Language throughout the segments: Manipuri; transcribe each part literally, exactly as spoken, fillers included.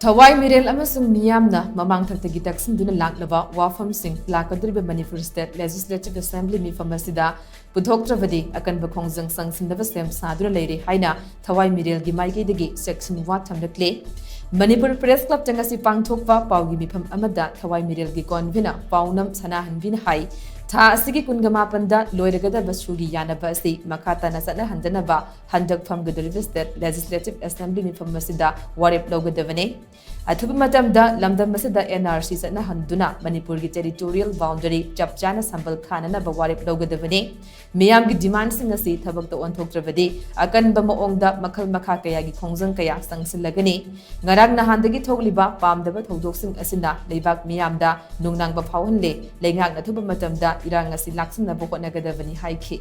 ꯊꯋꯥꯏ ꯃꯤꯔꯦꯜ ꯑꯃꯁꯨꯡ ꯃꯤꯌꯥꯝꯅ ꯃꯃꯥꯡꯊꯛꯇꯒꯤ ꯇꯛꯁꯤꯟꯗꯨꯅ ꯂꯥꯛꯂꯕ ꯋꯥꯐꯝꯁꯤꯡ ꯂꯥꯛꯀꯗꯧꯔꯤꯕ ꯃꯅꯤꯄꯨꯔ ꯁ꯭ꯇꯦꯠ ꯂꯦꯖꯤꯁꯂꯦꯇꯤꯚ ꯑꯦꯁꯦꯝꯕ꯭ꯂꯤ ꯃꯤꯐꯝ ꯑꯁꯤꯗ ꯄꯨꯊꯣꯛꯇ꯭ꯔꯕꯗꯤ ꯑꯀꯟꯕ ꯈꯣꯡꯖꯪ ꯆꯪꯁꯤꯟꯅꯕ ꯁꯦꯝ ꯁꯥꯗꯨꯅ ꯂꯩꯔꯦ ꯍꯥꯏꯅ ꯊꯋꯥꯏ ꯃꯤꯔꯦꯜꯒꯤ ꯃꯥꯏꯀꯩꯗꯒꯤ ꯆꯦꯛꯁꯤꯟ ꯋꯥ ꯊꯝꯂꯛꯂꯦ꯫ ꯃꯅꯤꯄꯨꯔ ꯄ꯭ꯔꯦꯁ ꯀ꯭ꯂꯕꯇ ꯉꯁꯤ ꯄꯥꯡꯊꯣꯛꯄ ꯄꯥꯎꯒꯤ ꯃꯤꯐꯝ ꯑꯃꯗ ꯊꯋꯥꯏ ꯃꯤꯔꯦꯜꯒꯤ ꯀꯣꯟꯚꯤꯅꯔ ꯄꯥꯎꯅꯝ ꯁꯅꯥꯍꯟꯕꯤꯅ ꯍꯥꯏ, ꯊꯥ ꯑꯁꯤꯒꯤ ꯀꯨꯟꯒ ꯃꯥꯄꯟꯗ ꯂꯣꯏꯔꯒꯗꯕ ꯁꯨꯒꯤ ꯌꯥꯅꯕ ꯑꯁꯤ ꯃꯈꯥ ꯇꯥꯅ ꯆꯠꯅꯍꯟꯗꯅꯕ ꯍꯟꯗꯛ ꯐꯝꯒꯗꯧꯔꯤꯕ ꯁ꯭ꯇꯦꯠ ꯂꯦꯖꯤꯁꯂꯦꯇꯤꯚ ꯑꯦꯁꯦꯝꯕ꯭ꯂꯤ ꯃꯤꯐꯝ ꯑꯁꯤꯗ ꯋꯥꯔꯦꯞ ꯂꯧꯒꯗꯕꯅꯤ꯫ ꯑꯊꯨꯕ ꯃꯇꯝꯗ ꯂꯝꯗꯝ ꯑꯁꯤꯗ ꯑꯦꯟ ꯑꯥꯔ ꯁꯤ ꯆꯠꯅꯍꯟꯗꯨꯅ ꯃꯅꯤꯄꯨꯔꯒꯤ ꯇꯦꯔꯤꯇꯣꯔꯤꯌꯦꯜ ꯕꯥꯎꯟꯗꯔꯤ ꯆꯞ ꯆꯥꯅ ꯁꯝꯕꯜ ꯈꯥꯅꯅꯕ ꯋꯥꯔꯦꯞ ꯂꯧꯒꯗꯕꯅꯤ꯫ ꯃꯤꯌꯥꯝꯒꯤ ꯗꯤꯃꯥꯟꯁꯤꯡ ꯑꯁꯤ ꯊꯕꯛꯇ ꯑꯣꯟꯊꯣꯛꯇ꯭ꯔꯕꯗꯤ ꯑꯀꯟꯕ ꯃꯑꯣꯡꯗ ꯃꯈꯜ ꯃꯈꯥ ꯀꯌꯥꯒꯤ ꯈꯣꯡꯖꯪ ꯀꯌꯥ ꯆꯪꯁꯤꯜꯂꯒꯅꯤ꯫ ꯉꯔꯥꯡ ꯅꯍꯥꯟꯗꯒꯤ ꯊꯣꯛꯂꯤꯕ ꯄꯥꯝꯗꯕ ꯊꯧꯗꯣꯛꯁꯤꯡ ꯑꯁꯤꯅ ꯂꯩꯕꯥꯛ ꯃꯤꯌꯥꯝꯗ ꯅꯨꯡꯅꯥꯡꯕ ꯐꯥꯎꯍꯜꯂꯦ꯫ ꯂꯩꯉꯥꯛꯅ ꯑꯊꯨꯕ ꯃꯇꯝꯗ ꯏꯔꯥꯡ ꯑꯁꯤ ꯂꯥꯛꯁꯤꯟꯅꯕ ꯍꯣꯠꯅꯒꯗꯕꯅꯤ ꯍꯥꯏꯈꯤ꯫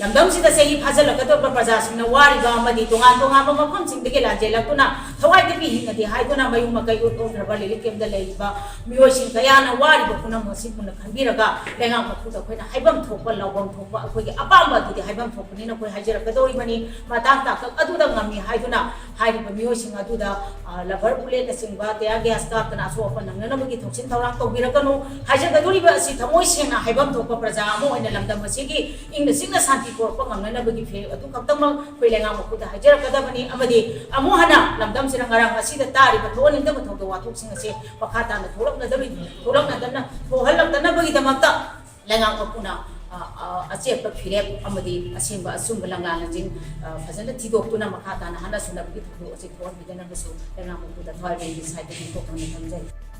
ꯂꯝꯗꯝꯁꯤꯗ ꯆꯍꯤ ꯐꯥꯖꯤꯜꯂꯛꯀꯗꯧꯔꯤꯕ ꯄ꯭ꯔꯖꯥꯁꯤꯡꯅ ꯋꯥꯔꯤꯕ ꯑꯃꯗꯤ ꯇꯣꯉꯥꯟ ꯇꯣꯉꯥꯟꯕ ꯃꯐꯝꯁꯤꯡꯗꯒꯤ ꯂꯥꯟꯖꯦꯜꯂꯛꯇꯨꯅ ꯊꯋꯥꯏ ꯇꯦꯛꯄꯤ ꯍꯤꯡꯅꯗꯦ ꯍꯥꯏꯗꯨꯅ ꯃꯌꯨꯝ ꯃꯀꯩ ꯎꯠ ꯑꯣꯟꯈ꯭ꯔꯕ ꯔꯤꯂꯤꯐ ꯀꯦꯝꯞꯇ ꯂꯩꯔꯤꯕ ꯃꯤꯑꯣꯏꯁꯤꯡ ꯀꯌꯥꯅ ꯋꯥꯔꯤꯕ ꯄꯨꯝꯅꯃꯛ ꯑꯁꯤ ꯃꯨꯟꯅ ꯈꯟꯕꯤꯔꯒ ꯂꯩꯉꯥꯛ ꯃꯄꯨꯗ ꯑꯩꯈꯣꯏꯅ ꯍꯥꯏꯐꯝ ꯊꯣꯛꯄ, ꯂꯥꯎꯐꯝ ꯊꯣꯛꯄ, ꯑꯩꯈꯣꯏꯒꯤ ꯑꯄꯥꯝꯕ ꯑꯗꯨꯗꯤ ꯍꯥꯏꯐꯝ ꯊꯣꯛꯄꯅꯤꯅ ꯑꯩꯈꯣꯏ ꯍꯥꯏꯖꯔꯛꯀꯗꯧꯔꯤꯕꯅꯤ꯫ ꯃꯇꯥꯡ ꯇꯥꯀꯛ ꯑꯗꯨꯗ ꯉꯝꯃꯤ ꯍꯥꯏꯗꯨꯅ ꯍꯥꯏꯔꯤꯕ ꯃꯤꯑꯣꯏꯁꯤꯡ ꯑꯗꯨꯗ, ꯑ, ꯂꯕꯔ ꯕꯨꯂꯦꯠꯅꯆꯤꯡꯕ, ꯇꯌꯥꯔ ꯒ꯭ꯌꯥꯁ ꯀꯥꯞꯇꯅ ꯑꯁꯣꯛ ꯑꯄꯟ ꯅꯪꯅꯅꯕꯒꯤ ꯊꯧꯁꯤꯟ ꯊꯧꯔꯥꯡ ꯇꯧꯕꯤꯔꯛꯀꯅꯨ꯫ ꯍꯥꯏꯖꯒꯗꯧꯔꯤꯕ ꯑꯁꯤ ꯊꯃꯣꯏ ꯁꯦꯡꯅ ꯍꯥꯏꯐꯝ ꯊꯣꯛꯄ ꯄ꯭ꯔꯖꯥ ꯑꯃ ꯑꯣꯏꯅ ꯂꯝꯗꯝ ꯑꯁꯤꯒꯤ ꯏꯪꯅ ꯆꯤꯛꯅ ꯁꯥꯟꯇꯤ ꯄꯨꯔꯛꯄ ꯉꯝꯅꯅꯕꯒꯤ ꯐꯤꯔꯦꯞ ꯑꯗꯨ ꯈꯛꯇꯃꯛ ꯑꯩꯈꯣꯏ ꯂꯩꯉꯥꯛ ꯃꯄꯨꯗ ꯍꯥꯏꯖꯔꯛꯀꯗꯕꯅꯤ꯫ ꯑꯃꯗꯤ ꯑꯃꯨꯛ ꯍꯟꯅ ꯂꯝꯗꯝꯁꯤꯗ ꯉꯔꯥꯡ ꯑꯁꯤꯗ ꯇꯥꯔꯤꯕ ꯊꯣꯛꯍꯟꯅꯤꯡꯗꯕ ꯊꯧꯗꯣꯛ ꯋꯥꯊꯣꯛꯁꯤꯡ ꯑꯁꯤ ꯃꯈꯥ ꯇꯥꯅ ꯊꯣꯛꯂꯛꯅꯗꯕ-, ꯊꯣꯛꯂꯛꯅꯗꯅ-, ꯊꯣꯛꯍꯜꯂꯛꯇꯅꯕꯒꯤꯗꯃꯛꯇ ꯂꯩꯉꯥꯛ ꯃꯄꯨꯅ, ꯑ, ꯑ, ꯑꯆꯦꯠꯄ ꯐꯤꯔꯦꯞ ꯑꯃꯗꯤ ꯑꯁꯦꯡꯕ ꯑꯆꯨꯝꯕ ꯂꯪꯂꯥ ꯂꯪꯖꯤꯡ, ꯑ, ꯐꯖꯅ ꯊꯤꯗꯣꯛꯇꯨꯅ ꯃꯈꯥ ꯇꯥꯅ ꯍꯟꯅ ꯁꯨꯅꯕꯒꯤ ꯊꯧꯗꯣꯛ ꯑꯁꯤ ꯊꯣꯛꯍꯟꯕꯤꯗꯅꯕꯁꯨ ꯂꯩꯉꯥꯛ ꯃꯄꯨꯗ ꯊꯋꯥꯏ ꯃꯦꯟꯒꯤ ꯁꯥꯏꯠꯇꯒꯤ ꯈꯣꯡꯊꯥꯡ ꯊꯝꯖꯔꯤ꯫